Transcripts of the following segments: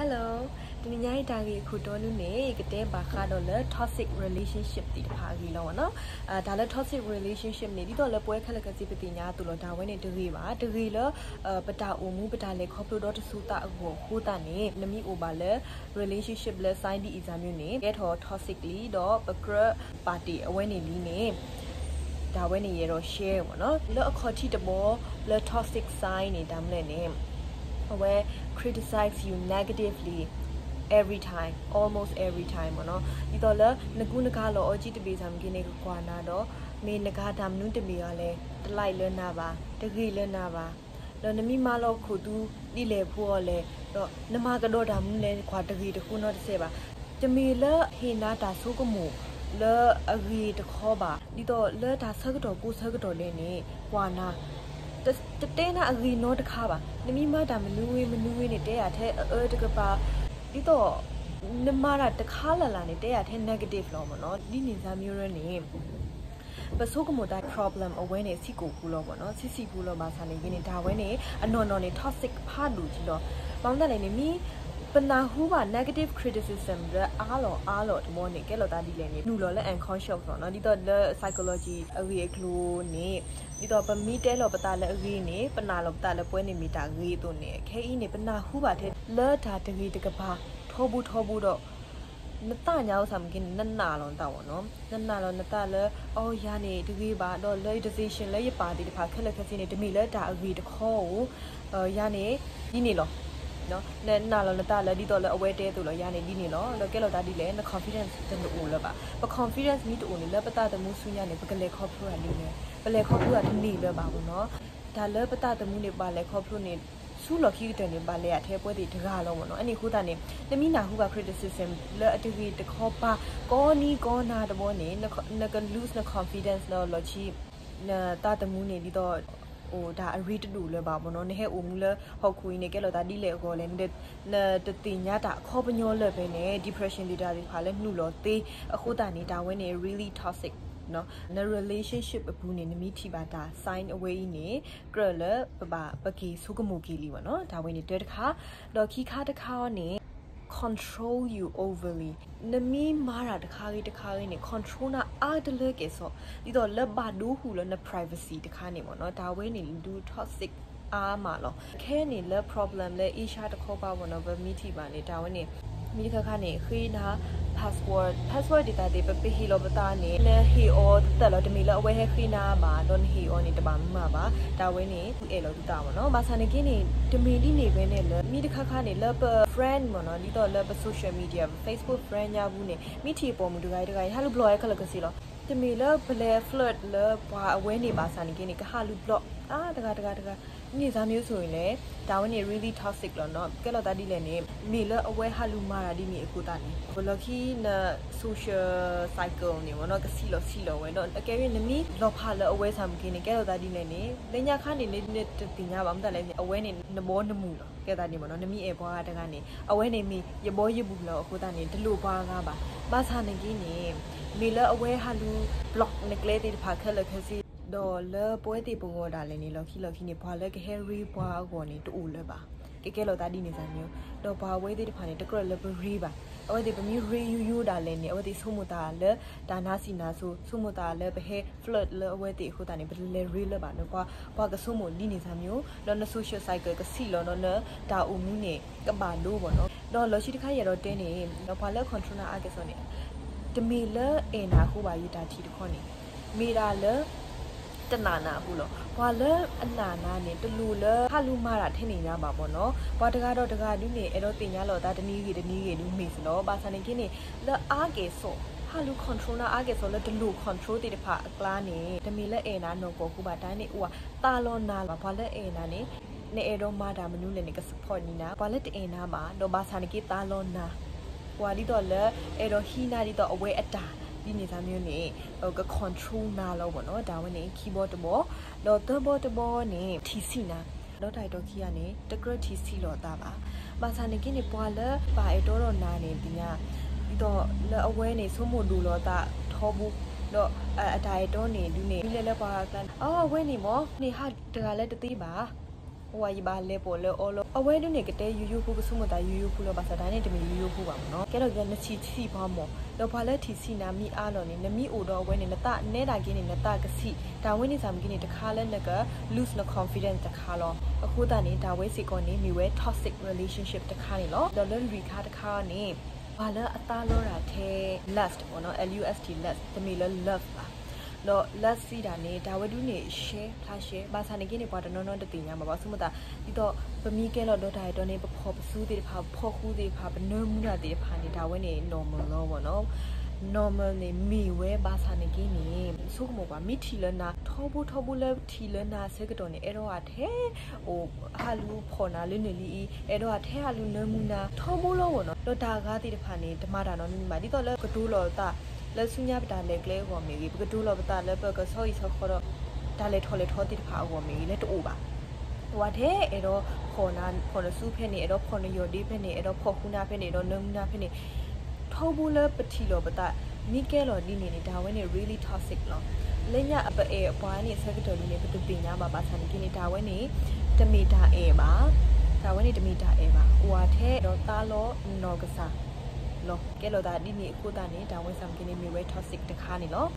Hello, တနံၤညါအံၤတၢ်ဂ့ၢ်အခိၣ်တီနုၤန့ၣ် ယကတဲဘၣ်ဃးဒီးလၢ toxic relationship သ့ၣ်တဖၣ်အဂ့ၢ်လီၤမ့ၢ်နီၤ. တၢ်လၢ toxic relationship န့ၣ် ဒ်သိးလၢပဝဲခဲလၢာ်ခဲဆ့ပသ့ၣ်ညါအသိးလီၤ, တၢ်ဝဲန့ၣ်တဂ့ၤဘၣ်. တဂ့ၤလၢ ပတၢ်အိၣ်မူ ပတၢ်လဲၤခီဖျိဒီတစိၤသးအဂီၢ်အဃိသတးန့ၣ် နမ့ၢ်အိၣ်ဘၣ်လၢ relationship လၢ sign ဒ်အံၤစၢ်မ့ၢ်န့ၣ် ကဲထီၣ် toxic လံ ဒီးပကြၢးပာ်တ့ၢ်အဝဲန့ၣ်လံန့ၣ် တၢ်ဝဲန့ၣ်ယအဲၣ်ဒိး share မ့ၢ်နီၤ. လၢအခီၣ်ထံးတဘီ လၢ toxic sign န့ၣ် တၢ်မနုၤလဲၣ်န့ၣ် အဝဲ criticize you negatively every time, almost every time မ့ၢ်နီၤ. ဒ်သိးလၢနကူနကၤလီၤအီၤကံတဘ့ၣ်စၢ်မ့ၢ်က့န့ၣ် ကကွၢ်နၤဒီး မ့ၢ်နကၤတၢ်မနုၤတမ့ၢ်အီၤလဲၣ် တlike လၢနၤဘၣ်, တဂ့ၤလၢနၤဘၣ်. ဒီးနမ့ၢ်မၤလီၤခိၣ်သူဒ်လဲၣ်ဖိအီၤလဲၣ်, ဒီးနမၤကဒီးတၢ်မနုၤလဲၣ် ကွၢ်တဂ့ၤတဃိနီတစဲးဘၣ်. တမ့ၢ်လၢဟ့ၣ်နၤတၢ်ဆိကမိၣ်လၢအဂ့ၤတခီဘၣ်, ဒ်သိးလၢတၢ်ဆၢကတီၢ်ကိးဆၢကတီၢ်လဲၣ်န့ၣ် ကွၢ်နၤ တတဲနၤအဂ့ၤနီတခါဘၣ်. နမ့ၢ်မၤတၢ်မနုၤဂ့ၤမနုၤဂ့ၤန့ၣ် တဲယၤထဲအအၢတကပၤ, ဒ်သိး နမၤတၢ်တခါလၢ်လၢ်န့ၣ် တဲယၤထဲ negative လီၤမ့ၢ်နီၤ. ဒ်န့ၣ်စၢ်မ့ၢ်ရၢန့ၣ် ပဆိကမိၣ်တၢ် problem အဝဲန့ၣ် ဆံးကိာ်ပူၤလီၤမ့ၢ်နီၤ, ဆံးဆံးပူၤလီၤ. ဘၣ်ဆၣ်န့ၣ်က့န့ၣ် တၢ်ဝဲန့ၣ် အနီၢ်နီၢ်န့ၣ် toxic ဖးဒိၣ်က့လီၤ. ဘၣ်မနုၤလဲၣ်န့ၣ် မ့ၢ်ပနၢ်ဟူဘၣ် negative criticism လၢအါလီၤအါလီၤတဘီန့ၣ် ကဲလီၤသးဒ်လဲၣ်န့ၣ် နုာ်လီၤလၢ unconscious လီၤနီၤ. ဒ်သိးလၢ psychology အဂ့ၢ်အကျိၤန့ၣ် ဒ်သိးပမ့ၢ်တဲလီၤပသးလၢအဂ့ၤန့ၣ် ပနာ်လီၤပသးလၢပဝဲန့ၣ်မ့ၢ်တၢ်ဂ့ၤအသိးန့ၣ် ခဲအံၤန့ၣ် ပနၢ်ဟူဘၣ်ထဲ လၢတၢ်တဂ့ၤတကပၤ ထီဘိထီဘိဒီး နသးညါအိၣ်သးမ့ၢ်က့န့ၣ် နနာ်လီၤနသးမ့ၢ်နီၤ. နနာ်လီၤနသးလၢ အိ ယၤန့ၣ်တဂ့ၤဘၣ် ဒီးလၢ decision လၢယပာ်သ့ၣ်တဖၣ် ခဲလၢာ်ခဲဆ့န့ၣ် တမ့ၢ်လၢတၢ်အဂ့ၤတခီဧိၤ, ယၤန့ၣ် ဒ်န့ၣ်လီၤ. နနာ်လီၤနသးလၢဒ်သိးလၢအဝဲတဲအသိးလီၤ, ယၤန့ၣ်ဒ်န့ၣ်လီၤ. ဒီးကဲလီၤသးဒ်လဲၣ် န confidence တနအိၣ်လၢၤဘၣ်. ပ confidence မ့ၢ်တအိၣ်န့ၣ် လၢပသးသမူဆူညါန့ၣ် ပကလဲၤခီဖျိတၢ်ဒ်လဲၣ်, ပလဲၤခီဖျိတၢ်တန့ၢ်လၢၤဘၣ်မ့ၢ်နီၤ. တၢ်လၢပသးသမူန့ၣ် ပဘၣ်လဲၤခီဖျိန့ၣ် ဆူလီၢ်ခံကတၢၢ်န့ၣ် ဘၣ်လဲၤအထဲပဝဲသ့ၣ်တဂၤလီၤမ့ၢ်နီၤ. အန့ၣ်အဃိသတးန့ၣ် နမ့ၢ်နၢ်ဟူဘၣ် criticism လၢအတဂ့ၤတခီပၤ ကိးနံၤကိးနၤတဘီန့ၣ် နက lose န confidence လီၤ. လီၢ်ခံ နသးသမူန့ၣ် ဒ်သိး အိၣ်တၢ်အရ့တဒိၣ်လၢၤဘၣ်မ့ၢ်နီၤ. နဟဲအိၣ်မူလၢဟီၣ်ခိၣ်အံၤန့ၣ် ကဲလီၤသးဒ်လဲၣ်အဂီၢ်လဲၣ်, နတသ့ၣ်ညါတၢ်အခီပညီလၢၤဖဲန့ၣ် depression သ့ၣ်တဖၣ်လၢနုာ်လီၤသ့အဃိသတးန့ၣ် တၢ်ဝဲန့ၣ် really toxic န relationship အပူၤန့ၣ် နမ့ၢ်ထံၣ်ဘၣ်တၢ် sign အဝဲအံၤန့ၣ် ကြၢးလၢပဘၣ်ပက့ၤဆိကမိၣ်က့ၤလံမ့ၢ်နီၤ. တၢ်ဝဲန့ၣ်တၢတခါ, ဒီးခံခါတခါအီၤန့ၣ် control you overly နမ့ၢ်မၤတၢ်တခါဂ့ၤတခါဂ့ၤန့ၣ် control နၤအါတလၢကဲၣ်ဆိး, ဒ်သိးလၢဘၣ်ဒိဟူးလၢန privacy တခါန့ၣ်မ့ၢ်နီၤ. တၢ်ဝဲန့ၣ်ဒုး toxic အါမးလီၤ. ခဲန့ၣ်လၢ problem လၢ Asia တခီပၤမ့ၢ်နီၤ ပမ့ၢ်ထံၣ်ဘၣ်န့ၣ် တၢ်ဝဲန့ၣ် မ့ၢ်တခါခါန့ၣ် ဃ့နၤ password, password ဒ်သိးသ့ၣ် ပပဟ့ၣ်လီၤပသးန့ၣ် နဟ့ၣ်အီၤတသ့လီၤ. တမ့ၢ်လၢအဝဲဟဲဃ့နၤဘၣ် ဒီးနဟ့ၣ်အီၤန့ၣ် တဘၣ်မၤဘၣ်. တၢ်ဝဲန့ၣ် အဲၣ်လီၤသုသးမ့ၢ်နီၤ. ဘၣ်ဆၣ်န့ၣ်က့န့ၣ် တမ့ၢ်ဒ်န့ၣ်ဝဲန့ၣ်လၢ မ့ၢ်တခါခါန့ၣ် လၢပ friend မ့ၢ်နီၤ ဒ်သိးလၢပ social media, Facebook friend ညါပူၤန့ၣ် မ့ၢ်ထံၣ်ပိာ်မုၣ်တဂၤအံၤတဂၤအံၤ ဟးလူၤဘျီၣ်ဝဲခဲလၢာ်ခဲဆ့လီၤ. တမ့ၢ်လၢပလဲၤ flirt လၢပှၤအဝဲန့ၣ်ဘၣ်ဆၣ်န့ၣ်က့န့ၣ် ကဟးလူၤဘျီၣ် အါ တဂၤတဂၤတဂၤ န့ၣ်သးမ့ၢ်အိၣ်ဆိၣ်အံၤလဲၣ်. တၢ်ဝဲန့ၣ် really toxic လီၤနီၤ. ကဲလီၤသးဒ်လဲၣ်န့ၣ် မ့ၢ်လၢအဝဲဟးလူၤမၤတၢ်ဒ်န့ၣ်အဃိသတးန့ၣ် လီၢ်ခံန social cycle န့ၣ်မ့ၢ်နီၤ ကဆံးလီၤဆံးလီၤဝဲဒီး အကဲဝဲနမ့ၢ်လီၤဖးလၢအဝဲဆၣ်မ့ၢ်က့န့ၣ် ကဲလီၤသးဒ်လဲၣ်န့ၣ် လၢညါခါန့ၣ် နတသ့ၣ်ညါဘၣ် မတၤလဲၣ် အဝဲန့ၣ် နဘီနမုၢ်လီၤ. ကဲသးဒ်မ့ၢ်နီၤ နမ့ၢ်အဲၣ်ပှၤဂၤတဂၤန့ၣ် အဝဲန့ၣ်မ့ၢ်ယဘီယမုၢ်လီၤ. အဃိသတးန့ၣ် တလိၣ်ပှၤဂၤဘၣ်. ဘၣ်ဆၣ်န့ၣ်က့န့ၣ် မ့ၢ်လၢအဝဲဟးလူၤ block နကျဲသ့ၣ်တဖၣ်ခဲလၢာ်ခဲဆ့ ဒီးလၢပဝဲသ့ၣ်ပဂီၢ်ဒၣ်လဲာ်န့ၣ် လီၢ်ခံလီၢ်ခံန့ၣ် ပှၤလၢကဟဲရ့ပှၤအဂီၢ်န့ၣ် တအိၣ်လၢၤဘၣ်. ကကဲလီၤသးဒ်န့ၣ်သးမ့ၢ် ဒီးပှၤအဝဲသ့ၣ်တဖၣ်န့ၣ် တကြၢးလၢပရ့ဘၣ်. အဝဲသ့ၣ်ပမ့ၢ်ရ့ယိယိဒၣ်လဲာ်န့ၣ် အဝဲသ့ၣ်ဆိကမိၣ်သးလၢ တၢ်နါစံၣ်နါစိၤ ဆိကမိၣ်သးလၢပဟဲ flirt လၢအဝဲသ့ၣ်အဃိသတးန့ၣ် ပတလဲၤရ့လၢၤဘၣ်န့ၣ် ပှၤ ပှၤကဆိကမိၣ်ဒ်န့ၣ်သးမ့ၢ် ဒီးန social cycle ကဆံးလီၤ ဒီးနတၢ်အိၣ်မူန့ၣ် ကဘၣ်ဒိဘၣ်နီၤ. ဒီးလီၢ်ခံတခါယအဲၣ်ဒိးတဲန့ၣ် ဒီးပှၤလၢ control နၤအါကဲၣ်ဆိးန့ၣ် တမ့ၢ်လၢအဲၣ်နၤအဃိဘၣ် ယတၢ်ထံၣ်တခီန့ၣ် မ့ၢ်ဒၣ်လၢ တနာ်နၤအဃိလီၤ. ပှၤလၢအနာ်နၤန့ၣ် တလိၣ်လၢဟးလူၤမၤတၢ်ထဲန့ၣ်ညါဘၣ်မ့ၢ်နီၤ. ပှၤတဂၤဒီးတဂၤဒုးန့ၣ် အဲၣ်ဒိးသ့ၣ်ညါလိာ်သးတနံၤဂ့ၤတနံၤဂ့ၤဒုးမ့ၢ်စ့ၢ်လီၤ. ဘၣ်ဆၣ်န့ၣ်က့န့ၣ် လၢအါကဲၣ်ဆိး ဟးလူၤ control နၤအါကဲၣ်ဆိးလၢတလိၣ် control သ့ၣ်တဖၣ်အကျါန့ၣ် တမ့ၢ်လၢအဲၣ်နၤနီၢ်ကီၢ်အဃိဘၣ် တၢ်န့ၣ်အိၣ်သးလီၤနၤလီၤ. ပှၤလၢအဲၣ်နၤန့ၣ် နအဲၣ်ဒိးမၤတၢ်မနုၤလဲၣ်န့ၣ် က support နံၤနၤ. ပှၤလၢတအဲၣ်နၤဘၣ် ဒီးဘၣ်ဆၣ်န့ၣ်က့သးလီၤနၤ ပှၤဒ်သိးလၢ အဲၣ်ဒိးဟံးနၤဒ်သိးအဝဲအတၢ် ဒ်န့ၣ်သးမ့ၢ်န့ၣ် က control နၤလီၤမ့ၢ်နီၤ. တၢ်ဝဲန့ၣ် ခံဘီတဘီ, ဒီးသၢဘီတဘီန့ၣ် ထံၣ်ဆံးနၤ, ဒီးတၢ်အဲၣ်တီခံဂၤန့ၣ် တကြၢးထံၣ်ဆံးလိာ်သးဘၣ်. ဘၣ်ဆၣ်န့ၣ်က့န့ၣ် ပှၤလၢပာ်အဲၣ်တီဒီးနၤန့ၣ် သ့ၣ်ညါ ဒ်သိးလၢအဝဲန့ၣ်ဆိကမိၣ်ဒိၣ်လိာ်သးထီဘိ, ဒီးအတၢ်အဲၣ်တီန့ၣ် ဒုးန့ၣ် မ့ၢ်လဲၤလၢပှၤအကျါန့ၣ် အဝဲန့ၣ်မ့ၢ်န့ၣ် ဟးတဂၤလၢတသ့ဘၣ် ဝဲယဘၣ်လဲၤပိာ်လၢအီၤလီၤ. အဝဲဒုန့ၣ် ကတဲယိယိဖိ ကဆိကမိၣ်သးယိယိဖိလီၤ. ဘၣ်ဆၣ်တၢ်န့ၣ် တမ့ၢ်ယိယိဖိဘၣ်မ့ၢ်နီၤ. ကဲထီၣ်က့ၤနဆံးဆံးပှၤမီၢ်, ဒီးပှၤလၢထံၣ်ဆံးနၤမ့ၢ်အါလီၤန့ၣ် နမ့ၢ်အိၣ်ဒီးအဝဲန့ၣ် နသးနဲဒၣ်က့ၤန့ၣ် နသးကဆံး, တၢ်ဝဲန့ၣ်စ့ၢ်ကီးန့ၣ် တခါလၢနက lose န confidence တခါလီၤ. အဃိသတးန့ၣ် တၢ်ဝဲစ့ၢ်ကီးန့ၣ် မ့ၢ်ဝဲ toxic relationship တခါန့ၣ်လီၤ. ဒီးလၢလွံၢ်ခါတခါန့ၣ် ပှၤလၢအသးလီတၢ်ထဲ lust မ့ၢ်နီၤ, L U S T, lust, တမ့ၢ်လၢ love ဘၣ်. ဒီး lust စံးတၢ်န့ၣ် တၢ်ဝဲဒုန့ၣ် ရှဲဖျါရှဲ, ဘၣ်ဆၣ်န့ၣ်က့န့ၣ် ပှၤတနီၤနီၤတသ့ၣ်ညါဘၣ်. ဘၣ်ဆိကမိၣ်သး ဒ်သိး ပမ့ၢ်ကဲလီၤဒီးတၢ်အဲၣ်တီန့ၣ် ပဖီၣ်ပစုသ့ၣ်တဖၣ်, ပဖီၣ်ဃူသ့ၣ်တဖၣ်, ပနၢမူတၢ်သ့ၣ်တဖၣ်န့ၣ် တၢ်ဝဲန့ၣ် normal လီၤမ့ၢ်နီၤ. Normal န့ၣ်မ့ၢ်ဝဲ ဘၣ်ဆၣ်န့ၣ်က့န့ၣ် ဆိကမိၣ်ကွၢ် မ့ၢ်ထံၣ်လၢနၤ ထီဘိထီဘိလၢထံၣ်လၢနၤအဆၢကတီၢ်န့ၣ် အဲၣ်ဒိးအထဲ အိၣ်ဟးလူၤဖီၣ်နၤလၢနလံအံၤ, အဲၣ်ဒိးအထဲဟးလူၤနၢမူနၤ ထီဘိလီၤမ့ၢ်နီၤ. ဒီးတၢ်အဂၤသ့ၣ်တဖၣ်န့ၣ် တမၤတၢ်နီတမံၤဘၣ်. ဒ်သိးလၢကတိၤလီၤပသး လၢဆူညါပတၢ်လဲၤကျဲအဂီၢ်မ့ၢ်ဂ့ၤ, ပကတိၤလီၤပသးလၢပကဆီဟံၣ်ဆီဃီဒီး တၢ်လဲၤထီၣ်လဲၤထီသ့ၣ်တဖၣ်အဂီၢ်မ့ၢ်ဂ့ၤ လၢတအိၣ်ဘၣ်. အိၣ်ထဲအဲၣ်ဒိးဖီၣ်နၤ, ဖီၣ်နစုဖဲန့ၣ်, အဲၣ်ဒိးဖီၣ်နယီၢ်ဒ့ဖဲန့ၣ်, အဲၣ်ဒိးဖီၣ်ဃူနၤဖဲန့ၣ်, အဲၣ်ဒိးနၢမူနၤဖဲန့ၣ်, ထီဘိလၢပထံၣ်လီၤပသး မ့ၢ်ကဲလီၤဒ်န့ၣ်န့ၣ် တၢ်ဝဲန့ၣ် really toxic လီၤ. လၢညါပအဲၣ်ပှၤန့ၣ်အဆၢကတီၢ်ဒ်န့ၣ် ပတသ့ၣ်ညါဘၣ်. ဘၣ်ဆၣ်န့ၣ်က့န့ၣ် တၢ်ဝဲန့ၣ် တမ့ၢ်တၢ်အဲၣ်ဘၣ်. တၢ်ဝဲန့ၣ်တမ့ၢ်တၢ်အဲၣ်ဘၣ်. အိၣ်ထဲဒီးသးလီနီၢ်ကစၢ်လီၤ. ကဲလီၤသးဒ်န့ၣ်အဃိသတးန့ၣ် တၢ်ဝဲစ့ၢ်ကီးန့ၣ် မ့ၢ်ဝဲ toxic တခါန့ၣ်လီၤ.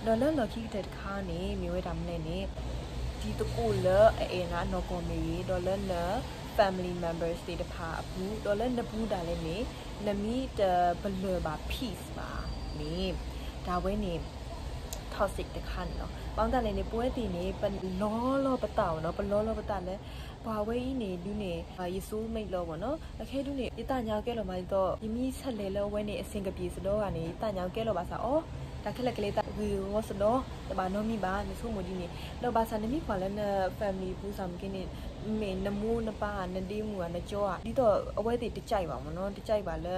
ဒီးလၢလီၢ်ခံကတၢၢ်တခါန့ၣ် မ့ၢ်ဝဲတၢ်မနုၤလဲၣ်န့ၣ် တံၤသကိးလၢအအဲၣ်နၤနီၢ်ကီၢ်မ့ၢ်ဂ့ၤ, ဒီးလၢန family members သ့ၣ်တဖၣ်အပူၤ, ဒီးလၢနပူၤဒၣ်လဲာ်န့ၣ် နမ့ၢ်တပလၢၢ်ဘၣ် peace ဘၣ်န့ၣ် တၢ်ဝဲန့ၣ် toxic တခါန့ၣ်လီၤ. ဘၣ်မနုၤလဲၣ်န့ၣ် ပဝဲသ့ၣ်န့ၣ် ပလီလီၤပသးမ့ၢ်နီၤ, ပလီလီၤပသးလၢ ပှၤဝဲအံၤန့ၣ်ဒုန့ၣ် ယ soulmate လီၤမ့ၢ်နီၤ. အခဲဒုန့ၣ် ယသးညါကဲလီၤမးဒ်သိး ယမ့ၢ်ဆဲးလဲၤလၢအဝဲန့ၣ် အဆင်ကပြေစ့ၢ်ကီးဂၤန့ၣ် ယသးညါကဲလီၤဘၣ်ဆၣ်အီၤ တၢ်ခဲလၢာ်ကလဲၤသးဂ့ၢ်ဂီၤစ့ၢ်ကီး တဘၣ်နီတမံၤဘၣ် နဆိကမိၣ်ဒ်န့ၣ်. ဒီးဘၣ်ဆၣ်နမ့ၢ်ကွၢ်လၢန family ပူၤစ့ၢ်ကီးန့ၣ် မ့ၢ်နမိၢ်နပၢ် နဒ့မုၣ်ဧါ နကၠီဧါ ဒ်သိးအဝဲသ့ၣ်တကြိုက်ဘၣ်မ့ၢ်နီၤ, တကြိုက်ဘၣ်လၢ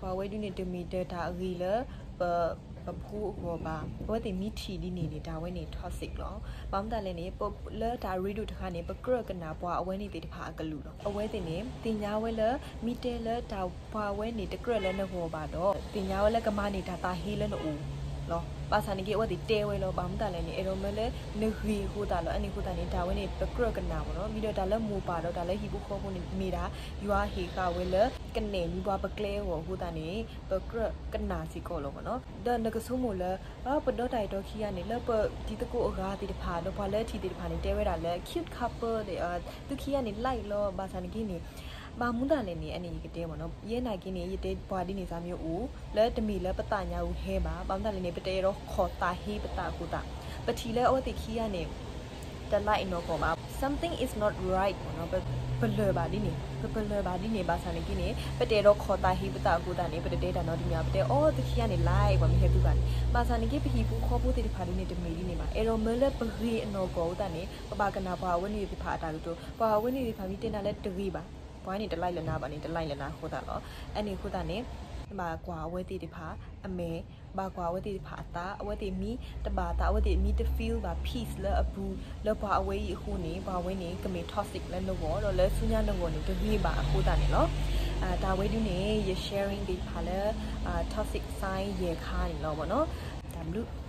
ပှၤဝဲဒုန့ၣ် တမ့ၢ်တၢ်အဂ့ၤလၢ ပ ပဖိအဂီၢ်ဘၣ်. အဝဲသ့ၣ်မ့ၢ်ထံၣ်ဒ်န့ၣ်န့ၣ် တၢ်ဝဲန့ၣ် toxic လီၤ. ဘၣ်မနုၤလဲၣ်န့ၣ် လၢတၢ်ရ့ဒိၣ်တခါန့ၣ် ပကြၢးကနၣ်ပှၤအဝဲန့ၣ်သ့ၣ်တဖၣ်အကလုၢ်လီၤ. အဝဲသ့ၣ်န့ၣ် သ့ၣ်ညါဝဲလၢ မ့ၢ်တဲလၢတၢ် ပှၤဝဲန့ၣ်တကြၢးလၢနဂီၢ်ဘၣ်ဒီး သ့ၣ်ညါဝဲလၢကမၤန့ၢ်တၢ်သးဟ့လၢနအိၣ်လီၤ. ဘၣ်ဆၣ်န့ၣ်က့ အဝဲသ့ၣ်တဲဝဲလီၤ. ဘၣ်မနုၤလဲၣ်န့ၣ် အဲၣ်ဒိးမၢလၢနဂ့ၤအဃိသတးလီၤ. အန့ၣ်အဃိသတးန့ၣ် တၢ်ဝဲန့ၣ် ပကြၢးကနၣ်မ့ၢ်နီၤ. မ့ၢ်ဒီးတၢ်လၢမိၢ်ပၢ်ဒီးတၢ်လၢဟံၣ်ဖိဃီဖိန့ၣ် မ့ၢ်ဒၣ် ယွၤဟ့ၣ်ဃာ်ဝဲလၢ ကနဲၣ်မံၤပှၤပကျဲအဂီၢ်အဃိသတးန့ၣ် ပကြၢးကနၣ်စ့ၢ်ကီးလီၤမ့ၢ်နီၤ. ဒီးနကဆိကမိၣ်လၢ ပဒီတၢ်အဲၣ်တီခံဂၤန့ၣ် လၢပတံၤသကိးအဂၤသ့ၣ်တဖၣ် ဒီးပှၤလၢထံၣ်သ့ၣ်တဖၣ်န့ၣ် တဲဝဲဒၣ်လၢ cute couple ဒီး သုခံဂၤန့ၣ် like လီၤ. ဘၣ်ဆၣ်န့ၣ်က့န့ၣ် ဘၣ်မနုၤလဲၣ်န့ၣ် အန့ၣ်ယကတဲမ့ၢ်နီၤ. ယဲနာ်က့န့ၣ် ယတဲပှၤဒ်န့ၣ် စၢ်မ့ၢ်အိၣ် လၢတမ့ၢ်လၢပသးညါအူဟဲဘၣ်. ဘၣ်မနုၤလဲၣ်န့ၣ် ပတအဲၣ်ဒိးခိးသးဟ့ပသးအဃိသတး ပထံၣ်လၢအဝဲသ့ၣ်ခံဂၤန့ၣ် တ like နီၢ်ကီၢ်ဘၣ် something is not right မ့ၢ်နီၤ. ပ ပလၢၢ်ဘၣ်ဒ်န့ၣ် ပပလၢၢ်ဘၣ်ဒ်န့ၣ် ဘၣ်ဆၣ်န့ၣ်က့န့ၣ် ပတအဲၣ်ဒိးခိးသးဟ့ပသးအဃိသတးန့ၣ် ပတတဲတၢ်နီတမံၤ ပတဲအီၤ သုခံဂၤန့ၣ် like ပှၤမ့ၢ်ဟဲသုဘၣ်န့ၣ်. ဘၣ်ဆၣ်န့ၣ်က့ပဟံၣ်ဖိဃီဖိသ့ၣ်တဖၣ်ဒုန့ၣ် တမ့ၢ်ဒ်န့ၣ်ဘၣ်. အဲၣ်ဒိးမၢလၢပဂ့ၤအနီၢ်ကီၢ်အဃိသတးန့ၣ် ပဘၣ်ကနၣ်ပှၤအဝဲန့ၣ်သ့ၣ်တဖၣ်အတၢ်ကတိၤ. ပှၤအဝဲန့ၣ်သ့ၣ်တဖၣ်မ့ၢ်တဲနၤလၢတဂ့ၤဘၣ် ပှၤန့ၣ်တ like လၢနၤဘၣ်န့ၣ် တ like လၢနၤအဃိသတးလီၤ. အန့ၣ်အဃိသတးန့ၣ် ဘၣ်ကွၢ်အဝဲသ့ၣ်တဖၣ်အမဲာ် ဘၣ်ကွၢ်အဝဲသ့ၣ်တဖၣ်အသး အဝဲသ့ၣ်မ့ၢ်တဘၣ်သး အဝဲသ့ၣ်မ့ၢ်တ feel ဘၣ် peace လၢအပူၤ လၢပှၤအဝဲအံၤအဃိန့ၣ် ပှၤဝဲန့ၣ် ကမ့ၢ် toxic လၢနဂီၢ် ဒီးလၢဆူညါနဂီၢ်န့ၣ် တဂ့ၤဘၣ်အဃိသတးန့ၣ်လီၤ. တၢ်ဝဲဒုန့ၣ် ယ sharing သ့ၣ်တဖၣ်လၢ toxic sign ယဲၢ်ခါန့ၣ်လီၤမ့ၢ်နီၤ. တၢ်ဘျုး